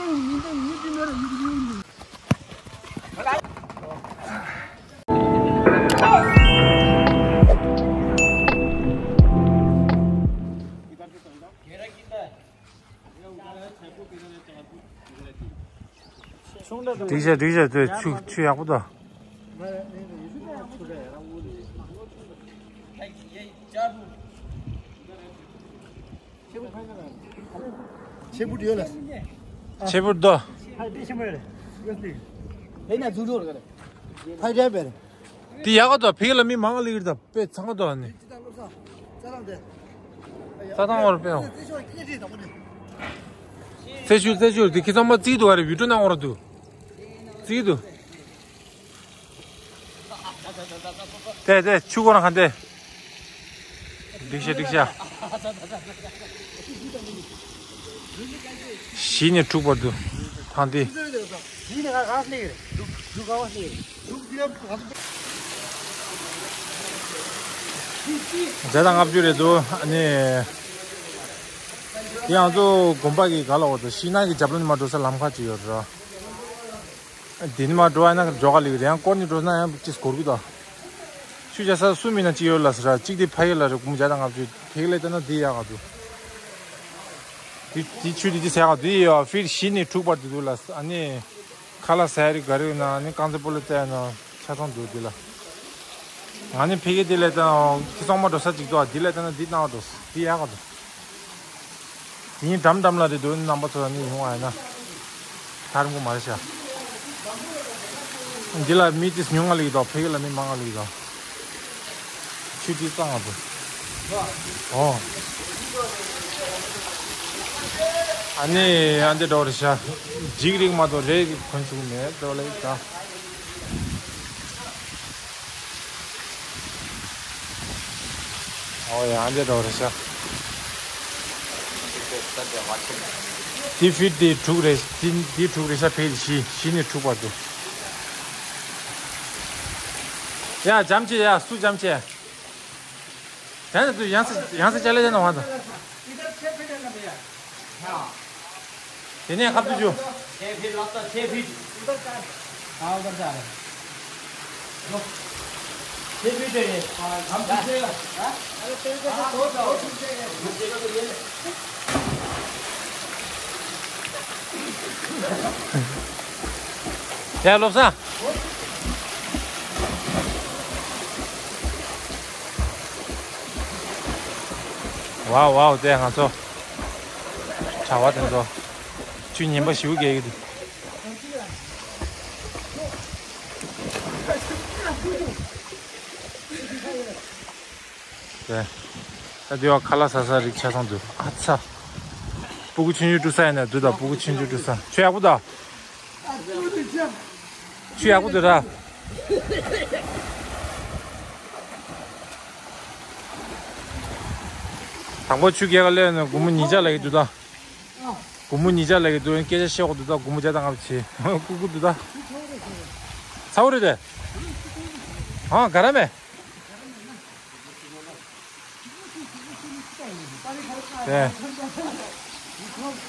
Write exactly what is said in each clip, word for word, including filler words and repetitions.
འགྲིག་བྱས་འགྲིག་བྱས་དེ་ཆུ་ཆུ་ཡག་པོ་འདུག་ཆེ་བུ་ཡོད་ལ། ཆེ་བུ་འདུག་ཕ་དེ་ཆེན་པོ་ཡོད་རེད། ཡོད་ལི། དེ་ན་ཛུ་ཛུ་རེད། ཕ་རྒྱབ་པས། དེ་ཡག་ག་འདུག་ཕ་གི་ལ་མི་མང་ལ་ཡོད་རེད། དཔེ་ཚང་ག་འདུག་ཨ་ནི། རྩྭ་ཐང་བར་དཔེ་འོང་། རྩེ་ཤུར་རྩེ་ཤུར་དེ་ཁྱེད་ཚང་མ་རྩིས་འདུག་ག་རེ་བི་ཀྲུ་ནང་བར་འདུག་རྩིས་འདུག་དེ་དེ་ཆུ་ཁོ་རང་ག་འདི། འགྲིག་ཤག་འགྲིག་ཤག་གཞི་ནས་དྲུག་བར་དུ། ཐང་འདི། ཇ་དང་ལྔ་བཅུ་རེད་འདུག་ཨ་ནི། དེ་ང་ཚོ་དགོན་པ་གི་ག་ལ་འོ་དོ་ཤིང་ནགས་ཀྱི་རྒྱབ་ལོགས་ནས་མར་འགྲོ་ས་ལམ་ཁ་ཅིག་ཡོད་རེད། དེ་ནས་མར་འགྲོ་བ་ན་འགྲོ་ག་ལེགས་རེད། ཡང་སྐོར་ནས་འགྲོ་ན་ཡང་ཅིག་འགོར་གི་འདུག་ཆུ་བྱ་ས་གསུམ་ཡིན་ན་གཅིག་ཡོད་ལ་ཟེར། གཅིག་དེ་ཕ་གི་ལ་རེད། སྒོར་མོ་བརྒྱ་དང་ལྔ་བཅུ། ཕ་གི་ལ་བལྟས་ན་དེ་ཡག་ག་འདུག་དེ་དེ་ཆུ་དེ་དེ་ཟེར་ག་དེ་ཡོད། ཕིཊ་བཞི་ནས་དྲུག་བར་དུ་འདུག་ལ། ཨ་ནི་ཁ་ལག་ཟ་ཡ་རིགས་ག་རེ་ཡོད་ན་ཨ་ནི་རྐང་རྩེད་སྤོ་ལོ་རྩེ་ཡ་ན་ཆ་ཚང་འདུག་དེ་ལ། ང་ནི་ཕ་གི་དེ་ལ་བལྟས་ན་ཁྱེད་ཚང་མ་འགྲོ་ས་གཅིག་འདུག་དེ་ལ་བལྟས་ན་དེ་གནང་བ་འགྲོ། དེ་ཡག་ག་འདུག་དེ་ཡིན་འགྲམ་འགྲམ་ལ་རེད་འདུག་རྣམ་པ་ཚོ་ནི་ཡོང་བ་ཡིན་ན། ཐར་མགོ་མ་རེད་ཤག་འདི་ལ་མི་ཏིས་ཉུང་ང་ལེགས་དང་ཕ་གི་ལ་མི་མང་ང་ལེགས་དང་། ཆུ་ཏིས་གཙང་ང་འདུག་ཨོ། ཨ་ནི་ཨ་འདི་འདྲ་བོ་རེད་ཤག་འཇིགས་རིགས་མ་གཏོགས་རེ་གི་གོན་ཆུག་མེད་འདྲ་བོ་ལེགས་དང་། ཨོ་ཡ། ཨ་འདྲ་འདྲ་བོ་རེད་ཤག་དེ་ཕིཊ་དེ་དྲུག་རེད། དེ་དེ་དྲུག་རེད་ཤག་ཕིཊ་བཞི། བཞི་ནས་དྲུག་བར་དུ། ཡ་འཇམ་ཆེ། ཡ་སུ་འཇམ་ཆེ། དེ་ནས་དུ་ཡང་སེ་ཡང་སེ་ཅ་ལེ་ཅ་ན་བ་དང་། དེ་ནས་ཁ་བཏུ་ཅུ། छह फीट लगता, छह फीट। हाँ, उधर जा रहे हैं। छह फीट है ये। हम पीछे। हाँ? अरे, तेरे को तो बहुत बहुत पीछे है। ཡ་ལོབས་ས། ཝའོ་ཝའོ། དེ་ང་ཚོ་གྲྭ་བ་དེ་ཚོ་ཆུ་ཉན་པ་ཞིག་རྒྱག་གི་འདུག་དེ་ད་དེ་བ་ཁ་ལག་ཟ་ས་རིགས་ཆ་ཚང་འདུག་ཨ་ཚ། སྤུ་གུ་ཆུང་ཆུང་བཀྲུ་ས་ཡིན་ན་འདུག་ད་སྤུ་གུ་ཆུང་ཆུང་བཀྲུ་ས། ཆུ་ཡག་པོ་ད། ཆུ་ཡག་པོ་འདུག་ར། དང་པོ་ཆུ་རྒྱག་ག་སླེབས་ནས་སྒོར་མོ་ཉིས་བརྒྱ་ལབ་ཀྱི་འདུག་ད། སྒོར་མོ་ཉིས་བརྒྱ་ལབ་ཀྱི་འདུག་སྐད་ཆ་བཤད་དགོས་འདུག་ད། སྒོར་མོ་བརྒྱ་དང་ལྔ་བཅུ་བྱེད། ལྐུག་ལྐུག་འདུག་ད། ཚ་བོ་རེད་དེ། ཨང་ག་ར་མེད། དེ།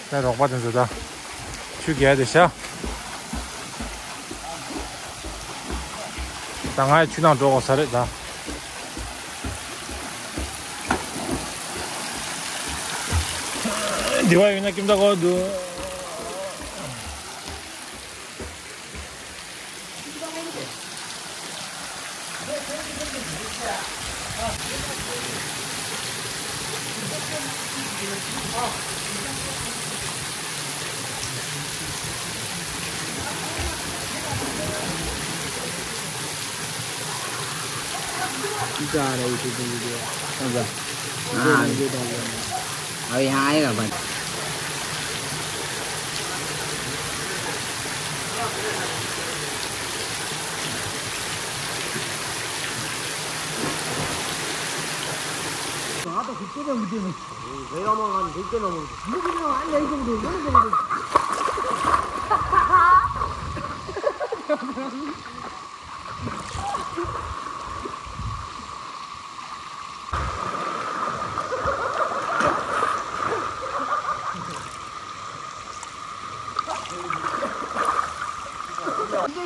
དེ་རོགས་པ་དེ་ཚོ་ད། ཆུ་རྒྱག་དེ་ཤ། ད་ང་ཡི་ཆུ་ནང་འགྲོ་དགོས་ས་རེད་ད། འདི་བ་ཡོད་ན་ཀིམ་ད་གོ་འདུག जा रहा है YouTube वीडियो। अच्छा। हाँ। अभी यहाँ आएगा बस।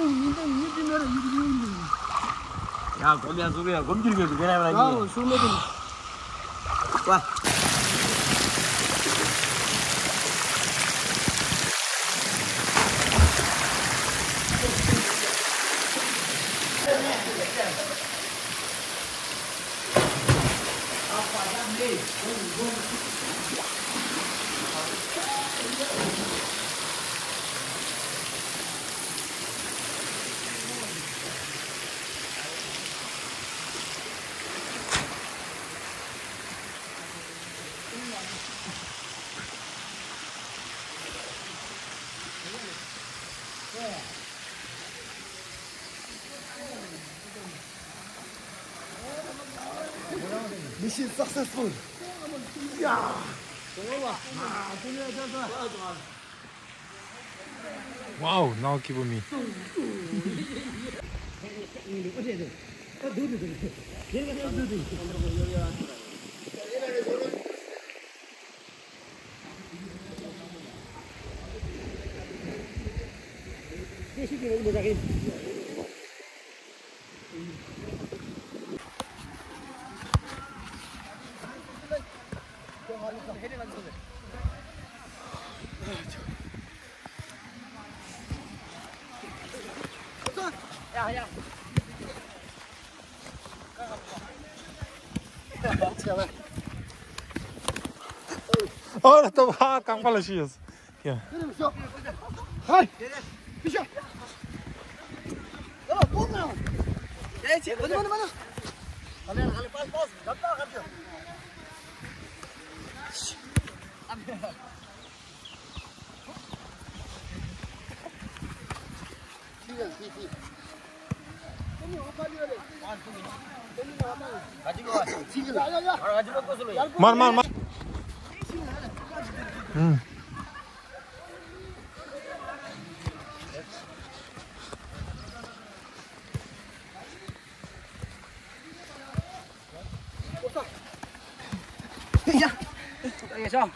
ཡ་སྒོམ་ཡ་སུ་ཡ་སྒོམ་རྒྱུ་རྒྱུ་རྒྱུ་ར་ར་ཡ་སུ་མེད་དུ། ཝ། Mission successful. Yeah. Wow, now give me. ཨོ་ལ་ཏོ་ཧ་རྐང་པ་ལ་ཤི་ཡོད། ཡ། མར་མར་མར། ཨུམ། ཡ། ཡ་ཤོ།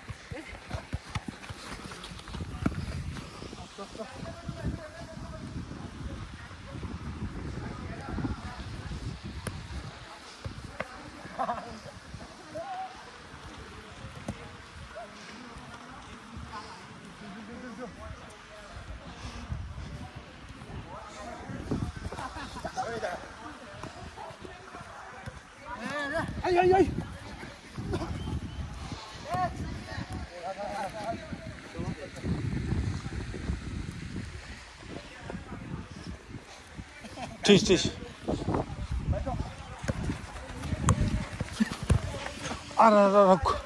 ཁྲིས་ཁྲིས། ཨ་ར་ར་ར་ཁུ།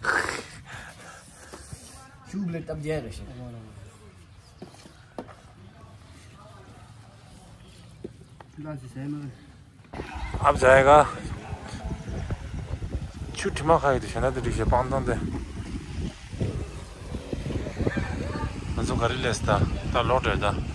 ཆུ་བླུགས་སྟབས་བདེ་རེད་ཤག་ཨབ་ཛའི་ག་ཆུ་དྲི་མ་ཁ་ཡི་དུ་ཞེ་ན་དུ་དྲི་ཞེ་སྤང་ཐང་དེ། ང་ཚོ་ག་རེ་ལས་ད། ད་ལོག་འགྲོ་ད།